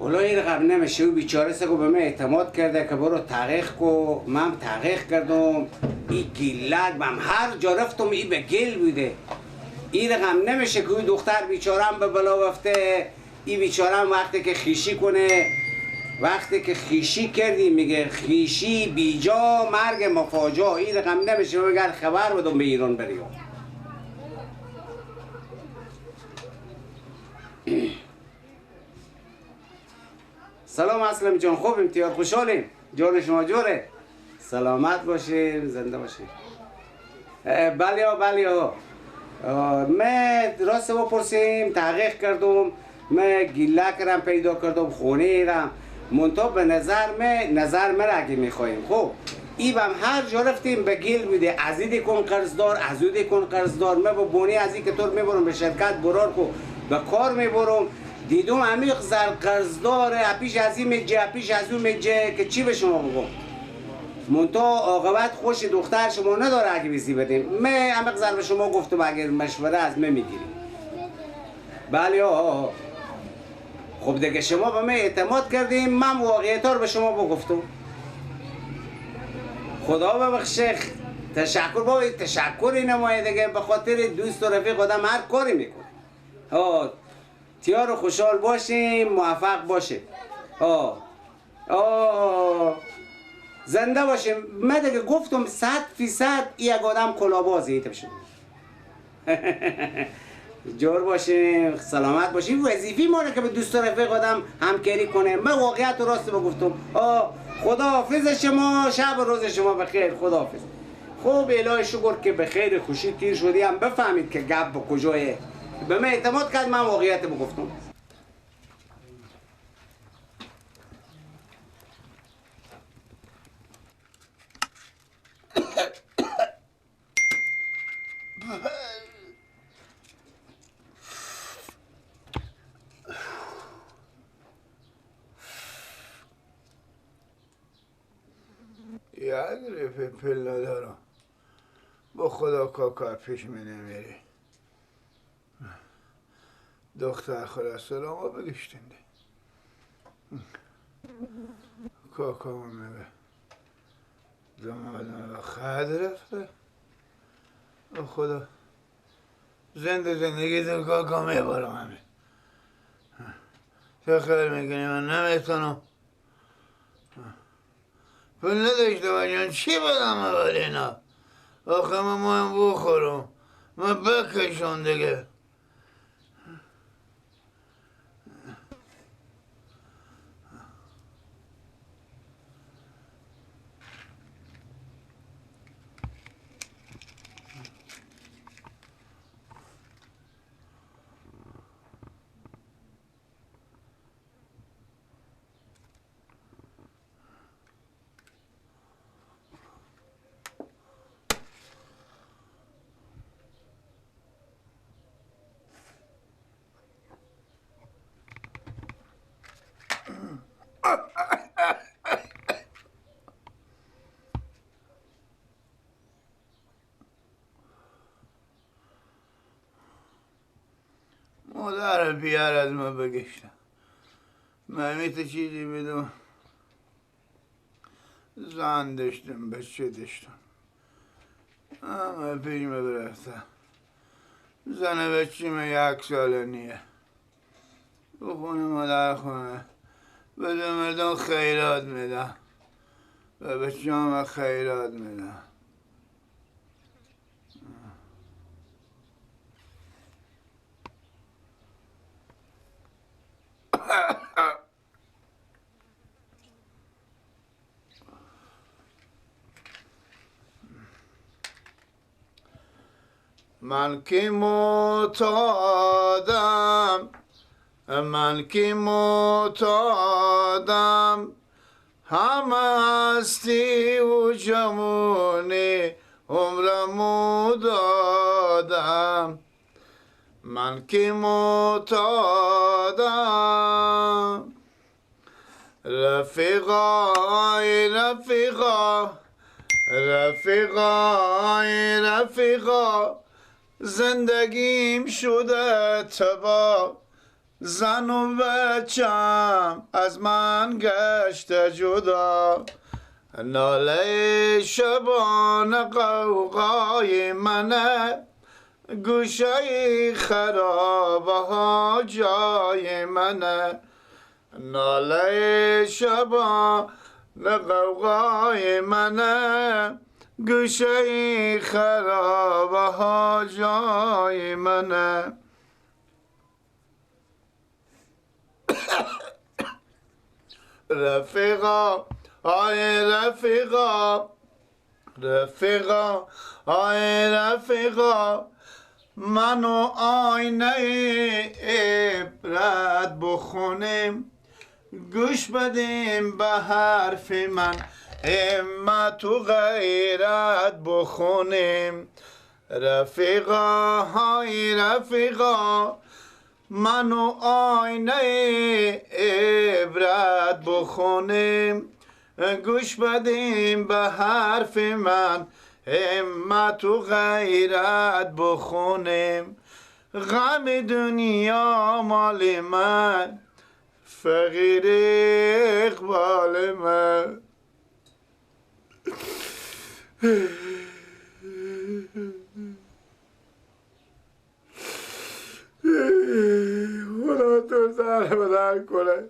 ولی این رقم نمیشه. او بیچاره سگو به من اعتماد کرده که برو تحقیق کو، من تحقیق کردم. این گیلک من هر جا رفتم این به گل بوده. این رقم نمیشه که او دختر بیچارم به بلا بفته. این بیچارم وقتی که خیشی کنه، وقتی که خیشی کردی میگه خیشی بیجا مرگ مفاجا. این رقم نمیشه. بگر خبر بدم به ایران بریم. سلام اسلم جان، خوبیم تیار خوشحالیم، جان شما جوره، سلامت باشیم، زنده باشیم. بله ها بله ها، من راست بپرسیم تحقیق کردم، من گیله کردم پیدا کردم خونه رم منتها به نظر من نظر من اگه میخواییم خب ایبم هر جا رفتیم به گیل بوده. از ایدی کن قرضدار، از اودی کن قرضدار. من با بونی از این که طور میبرم به شرکت برار کو به کار میبرم، دیدم عمیق زر قرضدار پیش از این میجه پیش از اون میجه که چی به شما بگم. منتها عاقبت خوش دختر شما نداره اگه بیسی بدیم. من عمیق زر به شما گفتم اگر مشوره از من میگیریم. بله آه. خب دیگه شما به من اعتماد کردیم، من واقعیت رو به شما بگفتم. خدا ببخشه. تشکر بابا، تشکر نمایه دیگه، به خاطر دوست و رفیق آدم هر کاری میکنه. آه تیار و خوشحال باشیم، موفق باشیم. آه آه زنده باشیم. من دیگه گفتم 100% یک آدم کلابازه ایت بشم. جور باشیم، سلامت باشیم. وظیفه ما که به دوست و رفیق آدم همکاری کنه. من واقعیت راست بگفتم. آه خداحافظ شما، شب و روز شما بخیر، خداحافظ. خب الهی شکر که به خیر خوشی تیر شدی، هم بفهمید که گپ به کجایه. به من اعتماد کرد، من واقعیت بگفتم. یک رفه پل ندارم، با خدا کاکا پیش می نمیری. دختر خدا سلام بگشتنده کاکا میگه دمادم خد رفته. با خدا زنده زندگی دل کاکا میبارم همه چه خیر میکنی؟ من نمیتونم پول نداشته باشم چی بدم اول اینا؟ آخه من مهم بخورم، من بکشم دیگه. مادر بیار از ما بگشتم، من میت چیزی بدم. زن داشتم، بچه داشتم، همه پیش برفتم. زن بچه من 1 سال نیه به خونه مادر خونه بده مردم خیرات میدم، به بچه هم خیرات میدم. من که معتادم، من که معتادم، همه هستی و جمونی عمرمو دادم. من که معتادم، رفیقای رفیقا، رفیقای رفیقا، زندگیم شده تبا، زن و بچم از من گشته جدا، ناله شبان قوقای منه، گوشه خرابه ها جای منه، ناله شبان قوقای منه، گوشه خرابه ها جای منه. رفیقا آی رفیقا، رفیقا آی رفیقا، منو آینه عبرت بخونیم، گوش بدیم به حرف من، همت و غیرت بخونیم. رفیقا های رفیقا، منو آینه عبرت بخونیم، گوش بدیم به حرف من، همت و غیرت بخونیم. غم دنیا مال من، فقیر اقبال من. خدا تو سر بدر کنه.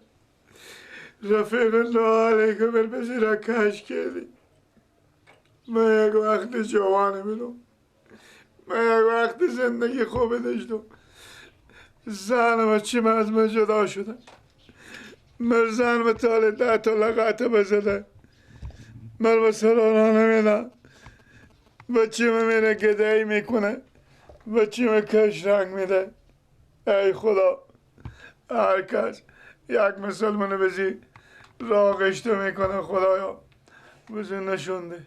رفیق ناله که بر بزیرا کش کردی. من یک وقت جوانی بودم، من یک وقت زندگی خوب داشتم. زن و چیم از من جدا شدن. من زن و تاله 10 تا لغت بزده. من به سرانا نمیدم. بچیم میره گدایی میکنه، بچیم کش رنگ میده. ای خدا، هر کس یک مسلمان بزی راه قشته میکنه، خدایا بزی نشونده.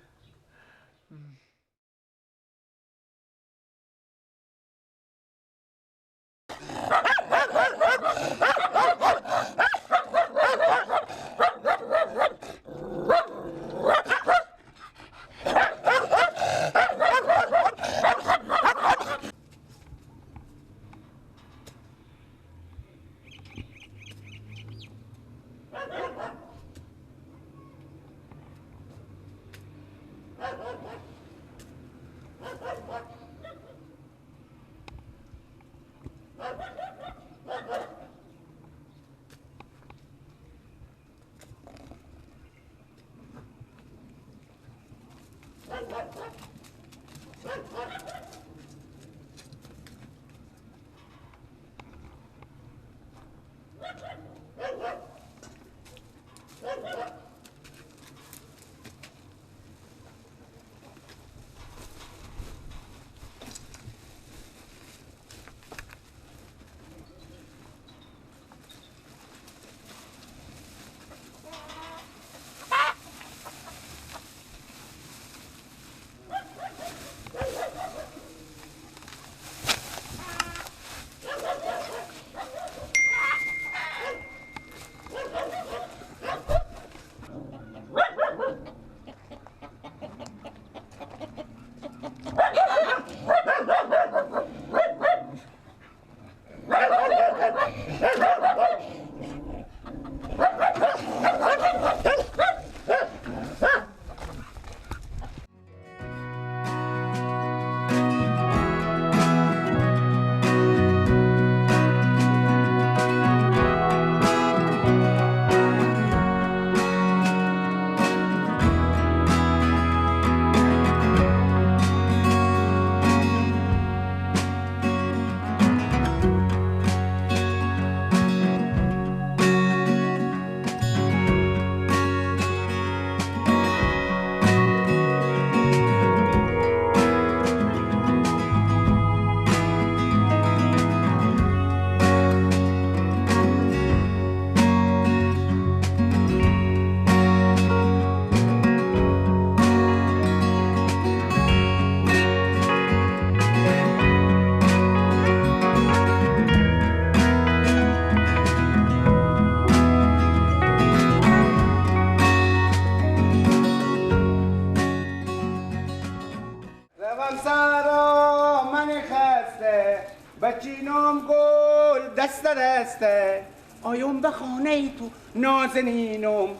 بچینم گل دست دسته، آیم به خانه تو نازنینم،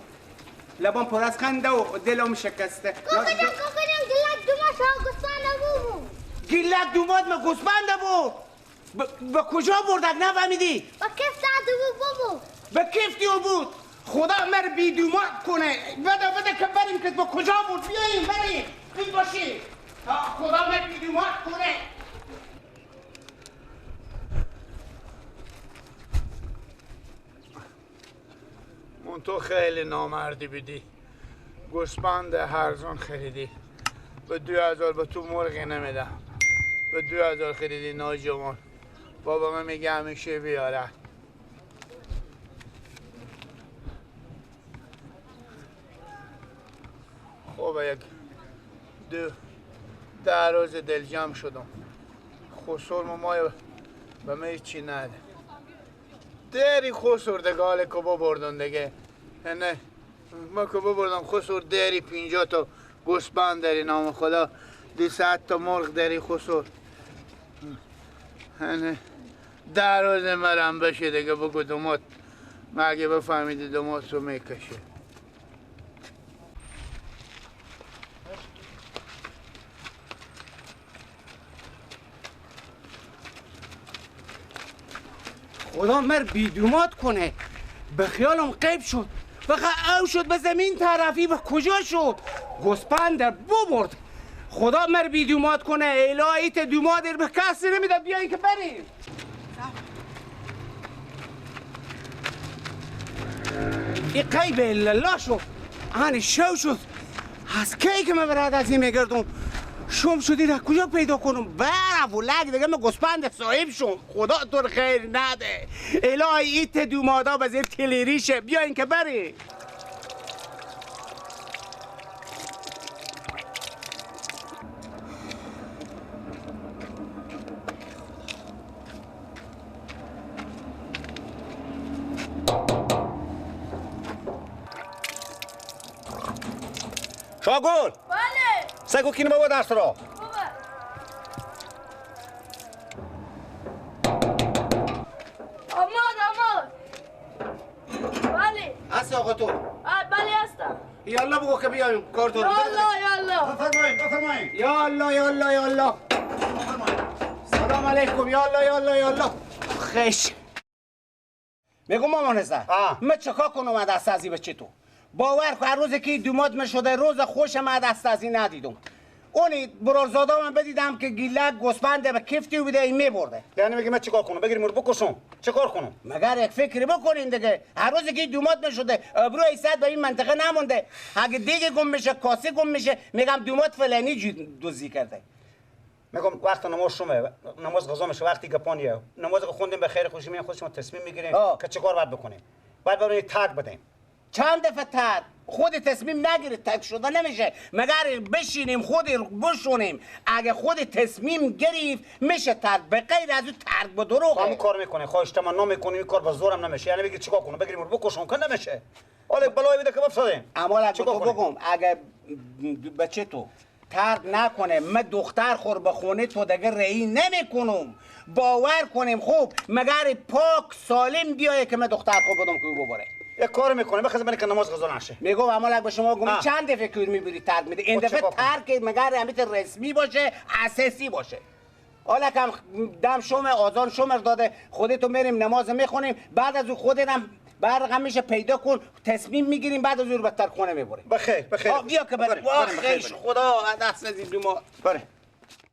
لبام پر از خنده و دلم شکسته. کاکا جان گلک دوماد شما گوسفند بود. گلک دوماد ما گوسفند بود. به کجا بردک نفهمیدی؟ به کف بود بابا. به کفتی او بود. خدا مر بی دوماد کنه. بده بده که بریم که به کجا بود. بیاییم بریم. بی باشی. خدا مر بی دوماد کنه. من تو خیلی نامردی بدی. گوسفند هرزان خریدی. به 2000 به تو مرغی نمیدم. به 2000 خریدی ناجوان. بابا من میگه همیشه بیاره. خب یک دو 10 روز دل جمع شدم. خسر مای به من هیچی نده. دری خسر دگاله که ببردن دیگه. نه ما که ببردم خسر دری 50 تا گوسفند داری نام خدا، 200 تا مرغ داری خسر. نه 10 روز مرم بشه دیگه. بگو دومات مگه بفهمیدی دومات رو میکشه. خدا مر بیدومات کنه. به خیالم قیب شد. بخواه او شد به زمین طرفی. به کجا شد؟ گوسفند ببرد. خدا مر بیدومات کنه. الهی ت دوماد به کسی نمیده. بیاین که بریم. این قیب الله شد. آن شو شد. از کی که من براد از این میگردم شم شدی را کجا پیدا کنم؟ برم و لگ دیگه من گوسفند صاحب شم. خدا تو خیر نده. الهی ایت دومادا به زیر تلیریشه. بیاین که بریم. شاگل. بله. سگو کینه بابا درس را. بابا. آماد آماد. بله. هستی آقا تو؟ بله هستم. یالا بگو که بیایم کار تو. یالا یالا. بفرمایید بفرمایید. یالا یالا یالا. سلام علیکم. یالا یالا یالا. خش. میگم مامان زن. من چیکار کنم از دست از بچه تو؟ باور کن هر روز که دوماد من شده روز خوشم از دست از این ندیدم. اونی برارزاده من بدیدم که گیلک گوسفند به کفتی بوده این میبرده. یعنی میگه من چیکار کنم؟ بگیریم رو بکشم. چیکار کنم؟ مگر یک فکری بکنین دیگه. هر روز که دوماد من شده ابروی صد به این منطقه نمونده. اگه دیگه گم میشه کاسه گم میشه میگم دوماد فلانی دزدی کرده. میگم وقت نماز شومه، نماز قضا میشه، وقتی گپانیه. نماز خوندیم به خیر خوشی میام خودشون تصمیم میگیریم که چیکار باید بکنیم. باید برای ترک بدیم. چند دفعه ترک؟ خود تصمیم نگیره ترک شده نمیشه. مگر بشینیم خود بشونیم. اگه خود تصمیم گرفت میشه ترک. به غیر از او ترک به دروغه. همون کار میکنه. خواهش تمنا میکنیم این کار با زورم نمیشه. یعنی بگی چیکار کنم؟ بگیریم رو بکشم که نمیشه. حالا بلای بده که بفسدیم. اما اگه تو بگم اگه بچه تو ترک نکنه من دختر خور به خونه تو دیگه رئی نمیکنم. باور کنیم خوب مگر پاک سالم بیایه که من دختر خور بدم که ببره. یک کار میکنه بخاطر من که نماز قضا نشه. میگم اما به شما گم چند دفعه کور میبری ترک میده. این دفعه ترک مگر همیت رسمی باشه اساسی باشه. حالا کم دم شم آذان شمر داده خودتو میریم نماز میخونیم. بعد از او خودم برق میشه پیدا کن تصمیم میگیریم بعد از او رو به ترک خونه میبریم. بخیر بخیر. بیا که بریم. خیش خدا دست از این دوما. بره.